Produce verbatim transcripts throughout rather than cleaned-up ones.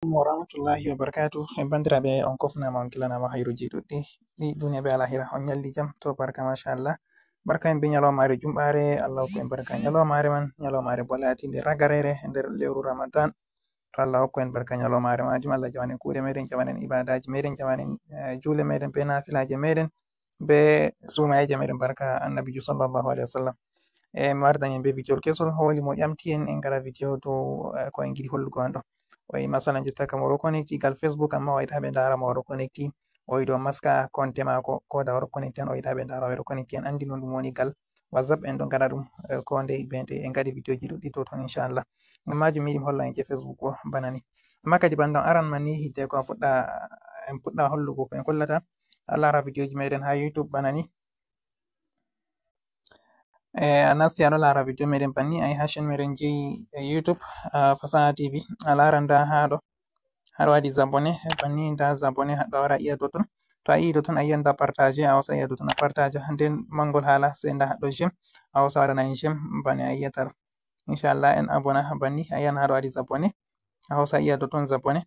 Wa rahmatullahi wa barakatuh. E bandiraɓe, on kofnama, on kilanama hayruji ɗuɗɗi ɗi duniya be alahira. On nyalli jam, to barka, machallah. Barka en be nyalawmaare jumɓaare, Allah hokku en barka nyalawmaare man, nyalawmaare bo laatinde ragarere nder lewru Ramadan. To Allah hokku en barka nyalawmaare majum, Allah jawanen kuuɗe meɗen, jawanen ibadaji meɗen, jawanen, eh, juule meɗen be nafilaje meɗen be sumayeje meɗen, barka annabijo sallallahu alaihi wasallam. E mi wardan en be video kesol, holi mo ƴamti en, en ngara video dow, eh, ko en giɗi hollugo on ɗo. O wi masalan jotta kam o ɗo connecti gal Facebook, amma o yiɗa ɓe ndara mo o ɗo connecti. O wi ɗo maska konte mako, ko da o ɗo connecti an, o yiɗa ɓe ndara o ɗo connecti an. Andi non ɗum woni gal WhatsApp, en ɗo ngaɗa ɗum, eh, ko ndey be ndey. En ngaɗi video ji ɗuɗɗi to ton, inchallah. Ngam majum mi yiɗi mi holla en je Facebook bo bana ni. Amma kadi bandon aran man ni, hidde ko a fuɗɗa, en puɗɗa hollugo ko en kollata. A lara video ji meɗen ha YouTube bana ni. E, a nasti a ɗo lara video meɗen banni, a yi ha chaîne meɗen jeyi e YouTube, a Fasaha T V. A lara nda ha ɗo, ha ɗo waɗi abonné banni, nda abonné ha ɗo, a wara iya doton. To a yi doton a yiyan nda partage, a hosa iya doton a partage. Nden mangol hala sai nda ha ɗo j'aime, a hosa waɗana en j'aime bana a yiyata ɗo. Inchallah en abonné banni, a yiyan ha ɗo waɗi abonné, a hosa iya doton abonné.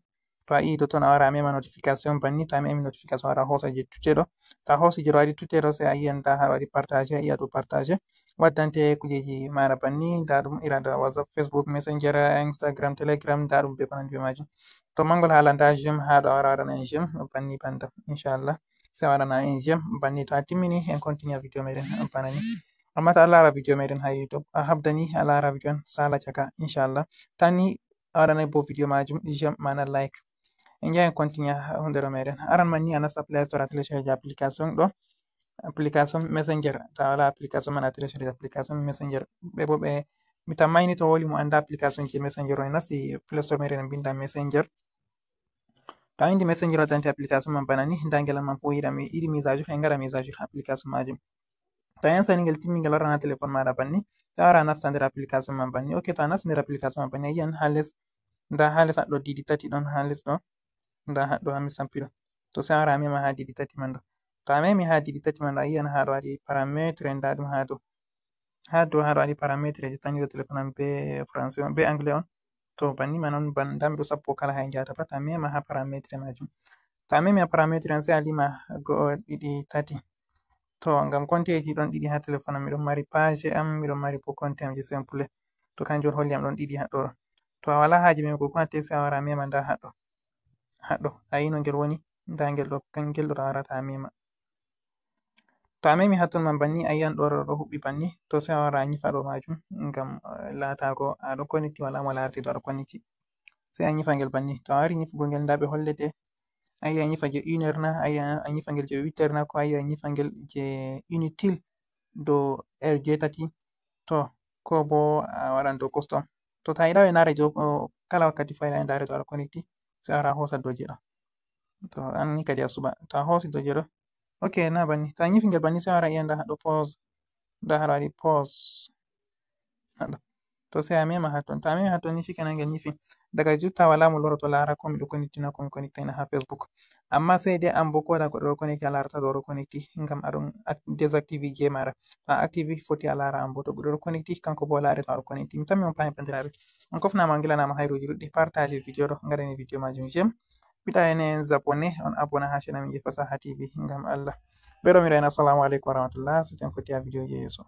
To a yi doton a wara a mema notification banni, to a memi notification a wara a hosa je tute ɗo. To a hosi je ɗo waɗi tute ɗo sai a yiyan nda ha ɗo waɗi partage, a iya ɗo partage. Waddante kujeji mara banni, nda ɗum ira nda WhatsApp, Facebook, Messenger, Instagram, Telegram, nda ɗum be ko nandi be majum. To mangol hala nda j'aime ha ɗo a wara waɗana en j'aime banni bandam, inchallah. Sai a waɗana en j'aime banni, to a timmini en continue video meɗen bana ni. Amma to a lara video meɗen ha YouTube, a habdani a lara video on sala caka, inchallah. Tanni a waɗanay bo video majum j'aime mana like. En jaha en continue ha hunde ɗo meɗen. Aran man ni a nasta Play Store a télécharge application ɗo. Application Messenger. To a wala application man a télécharge application Messenger. Ɓe bo ɓe, mi tammayni to woli mo anda application je Messenger on, en nasti Play Store meɗen en binda Messenger. To a windi Messenger a tanti application man bana ni, nda ngel man fu yiɗa mi, yiɗi mise à jour, en ngaɗa mise à jour application majum. To a yansani ngel timmi ngel wara na téléphone maɗa banni, sai a wara a nasta nder application man banni. Ok, to a nasti nder application man banni, a yiyan ha les, nda ha les haɗɗo didi tati ɗon ha les ɗo, nda haɗɗo ha mi sampi ɗo. To sai a wara a mema ha didi tati man ɗo. To a memi ha didi tati man ɗo, a yiyan ha ɗo waɗi parametre, nda ɗum ha dow. Ha dow ha ɗo waɗi parametre je tangi ɗo téléphone am be français on, be anglais on. To banni man on ban, nda mi ɗo sappo kala ha en jahata pat, a mema ha parametre majum. To a memi ha parametre on sai a lima go'o, ɗiɗi, tati. To ngam konteji ɗon ɗiɗi ha téléphone am, miɗon mari page am, miɗon mari bo compte am je simple. To kanjum holli am ɗon ɗiɗi haɗɗo ɗo. To a wala haje memi ko ko hatte sai a wara a mema nda haɗɗo. Haɗɗo. A yi no ngel woni, nda ngel ɗo, ngel ɗo a warata a mema. To a memi ha ton man banni, a yiyan ɗo, ɗo, ɗo huɓɓi banni. To sai a wara a nyifa ɗo majum ngam, eh, latago a ɗo connecti wala mo larti ɗo a ɗo connecti. Sai a nyifa ngel banni. To a wari nyifugo ngel nda ɓe hollete. A yiya a nyifa je une heure na, a yiya a nyifa ngel je huit heures na, ko a yiya a nyifa ngel je inutile dow heure jetati. To ko bo a waɗan dow custom. To ta yiɗa ɓe ndare jo, o, kala wakkati fu a yiɗa ɓe ndare to a ɗo connecti, sai a wara a hosa dow je ɗo. To an ni kadi a suɓa. To a hosi dow je ɗo. Ok, na banni. To a nyifi ngel banni sai a wara a yiya nda haɗɗo pause. Nda haɗo waɗi pause. Haɗɗo. To sai a mema ha ton. To a memi ha ton ni shikenan ngel nyifi. Daga jotta wala mo loroto lara ko miɗo connecti na ko mi connectayna ha Facebook. Amma sai dai an bo ko da goɗɗo ɗo connecti a larata ɗo ɗo connecti ngam aɗon ac-, désactivé je maɗa. To a activé foti a lara an bo to goɗɗo ɗo connecti kanko bo lare to aɗo connecti. Mi tammi on paami bandiraɓe. On kofnama on gilanama hayruji ɗuɗɗi. Partage video ɗo, ngaɗani video majum j'aime. Mbiɗa enen abonné, on abonné ha chaîne amin je Fasaha T V ngam Allah. Ɓeɗo mi rena assalamu alaikum warahmatullah. Sitten foti ha video je yeeso.